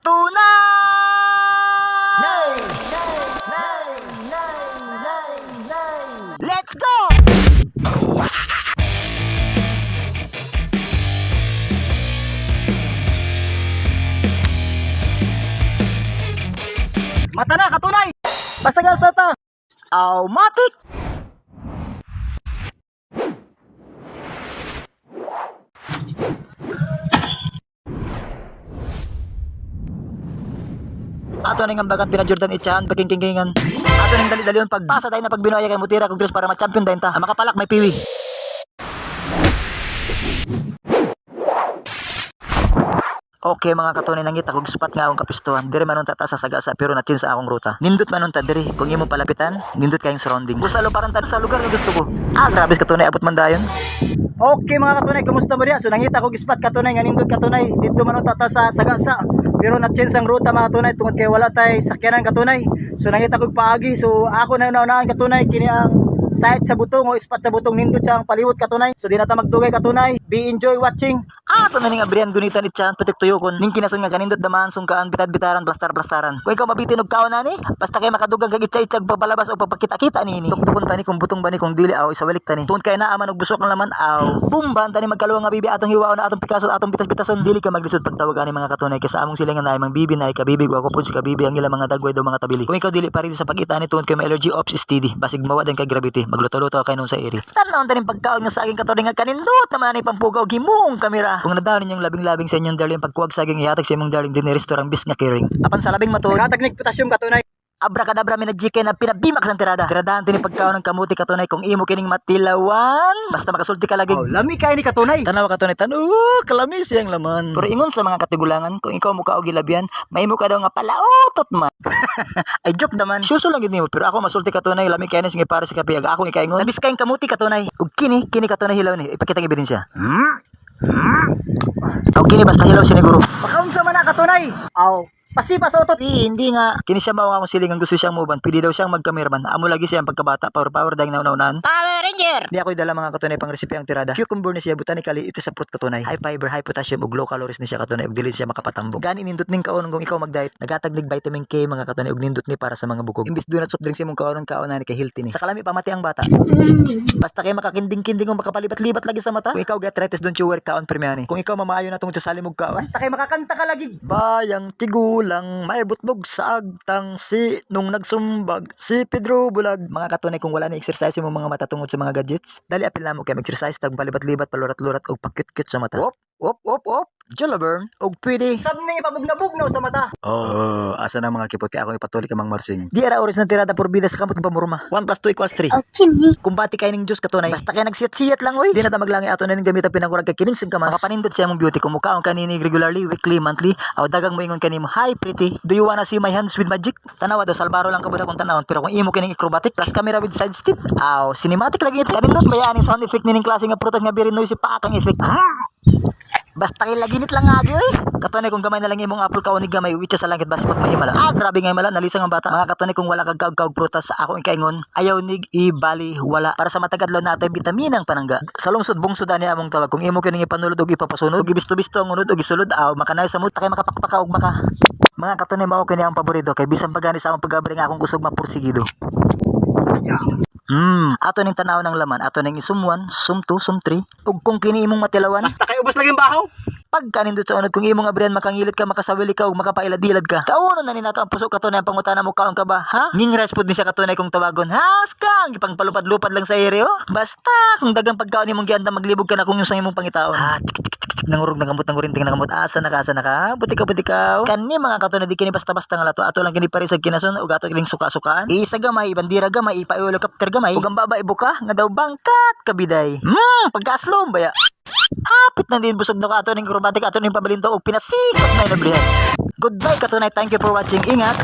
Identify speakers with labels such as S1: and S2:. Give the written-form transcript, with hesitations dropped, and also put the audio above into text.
S1: Katunay! Nine, nine, nine, nine, nine. Let's go!
S2: Mata na, katunay! Pasagal sa ta!
S1: Automatic! Ato ning ambagan pina-Jordan itchahan pagkingkingingan. Ato ning dali-dalion pagpasa tayo na pagbinoya kay mutira kog dress para ma-champion dayon ta. Ang makapalak may piwi. Okay mga katunay, nangita kog spot nga akong kapistuhan. Diri man unta ta sa sagasa pero na sa akong ruta. Nindot man unta diri kung imong palapitan, nindot kayong surroundings. Usa luparan ta sa lugar nga gusto ko. Ah, grabe sa katunay, abot man dayon.
S2: Okay mga katunay, kumusta mo diya? So nangita kog spot katunay nga nindot katunay. Dito man unta ta sa Sagasa. Pero na-change ang ruta mga katunay tungod kay wala tay sakyanan katunay. So nangita kog paagi. So ako na una-unahan katunay kini ang site sa butong o spot sa butong, nindot siya ang paliwot katunay. So di na ta magdugay katunay. Be enjoy watching.
S1: Ah, to na ning abrihan gunitan itchahan putik tuyokon. Ning kinason nga kanindot damaan sungkaan bitad-bitaran blastar-blastaran. Kung ikaw mabitin og kaon ani, basta kay makadugang kag itsa-itsag pagpalabas o pagpakita-kita niini. Tuktukon tani kung butong ba ni kung dili aw isawalik tani. Tungod kay naa man og busok ang laman aw. Bumba tani magkaluwa nga bibi atong hiwaon na atong Picasso atong bitas-bitason. Dili ka maglisod pagtawag ani mga katunay kay sa among silingan na mang bibi na ikabibig wa ko pud si kabibi ang ilang mga dagway daw mga tabili. Kung ikaw dili pa rin sa pagita ni tungod kay may allergy ops steady. Basig mawa din kay gravity. Magluto-luto kay nun sa iri. Tan-awon taning pagkaon nga sa aking katunay nga kanindot naman ani pampugaw gimong kamera. Kung nadaon ninyong labing-labing sa inyong darling pagkuwag saging ihatag sa imong darling dinhi restaurant bis nga caring. Apan sa labing matuod,
S2: Naghatag nig potassium katunay.
S1: abracadabra mi na GK na pinabimak sa tirada. Tiradahan tini pagkaon ng kamuti katunay kung imo kining matilawan. Basta makasulti ka lagi.
S2: Oh, lami kay ni katunay.
S1: Tanawa katunay, tanaw, kalamis siyang laman. Pero ingon sa mga katigulangan, kung ikaw mukha og gilabian, mahimo ka daw nga palautot man. Ay joke naman. Suso lang gid nimo, pero ako masulti katunay, lami kay ni para sa kape ag akong ikaingon. Labis kayong kamuti katunay. Ug kini, kini katunay hilaw ni. Ipakita ang ebidensya. Og kini basta hilaw siniguro.
S2: Pakaunsa man na katunay. Aw, pasipa sa utot.
S1: Di, hindi nga. Kini siya mao nga akong siling ang gusto siyang muban. Pwede daw siyang magkameraman. Amo lagi siya ang pagkabata. Power power dahil nauna-unaan.
S3: Power Ranger!
S1: Di ako'y dala mga katunay pang resipe ang tirada. Cucumber ni siya botanically it is a fruit katunay. High fiber, high potassium ug low calories ni siya katunay ug dili siya makapatambok. Gani nindot ning kaonon kung ikaw mag-diet. Nagatag nig vitamin K mga katunay ug nindot ni para sa mga bukog. Imbis do not soft drinks imong kaonon kaon na ni kay healthy ni. Sa kalami pamati ang bata. Basta kay makakinding-kinding ug makapalibat-libat lagi sa mata. Kung ikaw arthritis don't you wear kaon premiani. Kung ikaw mamaayo na tungod sa salimog kaon.
S2: Basta kay makakanta ka lagi.
S1: Bayang tigulang may butlog sa agtang si nung nagsumbag si Pedro Bulag. Mga katunay kung wala ni exercise mo mga mata tungod sa mga gadgets, dali apil namo kay mag-exercise tag palibat-libat palurat-lurat og pakyut-kyut sa mata. Op, op, op, op. Jolaburn og pwede.
S2: Sab ning ipabugnabugnaw sa mata.
S1: Oh, asa na mga kipot kay ako ipatuloy ka Mang Marsing. Di ara oras na tirada por bida sa kamot ng pamurma. 1 plus 2 equals 3.
S3: Okay ni.
S1: Kumbati kay ning Diyos katunay. Basta kay nagsiyat-siyat lang oy. Di na ta maglangi ato na ning gamit ang pinangkurag kay kining singkamas. Makapanindot siya mong beauty kung mukaon kanini regularly, weekly, monthly. Aw dagang moingon kanimo, "Hi pretty, do you wanna see my hands with magic?" Tanawa daw salbaro lang kabuda kung tanawon pero kung imo kining acrobatic plus camera with side step, aw cinematic lagi kanindot baya aning sound effect nining klase nga prutas nga very noisy pa akang effect. Basta kay laginit lang agi oy. Katunay kung gamay na lang imong apple kaunig gamay uitsa sa langit basipot mahimala. Ah grabe nga himala nalisang ang bata. Mga katunay kung wala kag kaug prutas sa akong ikaingon, ayaw nig ibali wala para sa matag adlaw natay bitaminang panangga. Sa lungsod bungsod ani among tawag kung imo kining ipanulod og ipapasunod ug ibisto-bisto ang unod og isulod aw makanay sa muta kay makapakpaka og maka. Mga katunay mao kini ang paborito kay bisan pa gani sa akong pagabri nga akong kusog mapursigido. Ato ning tanaw ng laman, ato ning isum 1, sum 2, sum 3. Ug kung kini imong matilawan,
S2: Basta kay ubos lagi ang bahaw.
S1: pagkanindot sa unod kung imong abrihan makangilit ka makasawili ka ug makapailad-ilad ka. Kaunon na ni nato ang puso katunay ang pangutana mo kaon ka ba, ha? Ning respond ni siya katunay kung tawagon, haskang gipangpalupad-lupad lang sa ere oh. Basta kung dagang pagkaon imong giandam maglibog ka na kung yung sa imong pangitaon. Ha, tik tik tik tik nangurog nangamot nangurinting nangamot asa na ka asa na ka. Buti ka buti ka. Kani mga katunay di kini basta-basta nga lato ato lang kini parisag kinason ug ato kining suka-sukaan. Isa gamay bandira gamay ipa-helicopter gamay ug ang baba ibuka nga daw bangkat kabiday. Pagkaaslom baya. Hapit na din busog na ka ato ning acrobatic ato ning pabalinto og pinasikot na inablihan. Goodbye katunay. Thank you for watching. Ingat.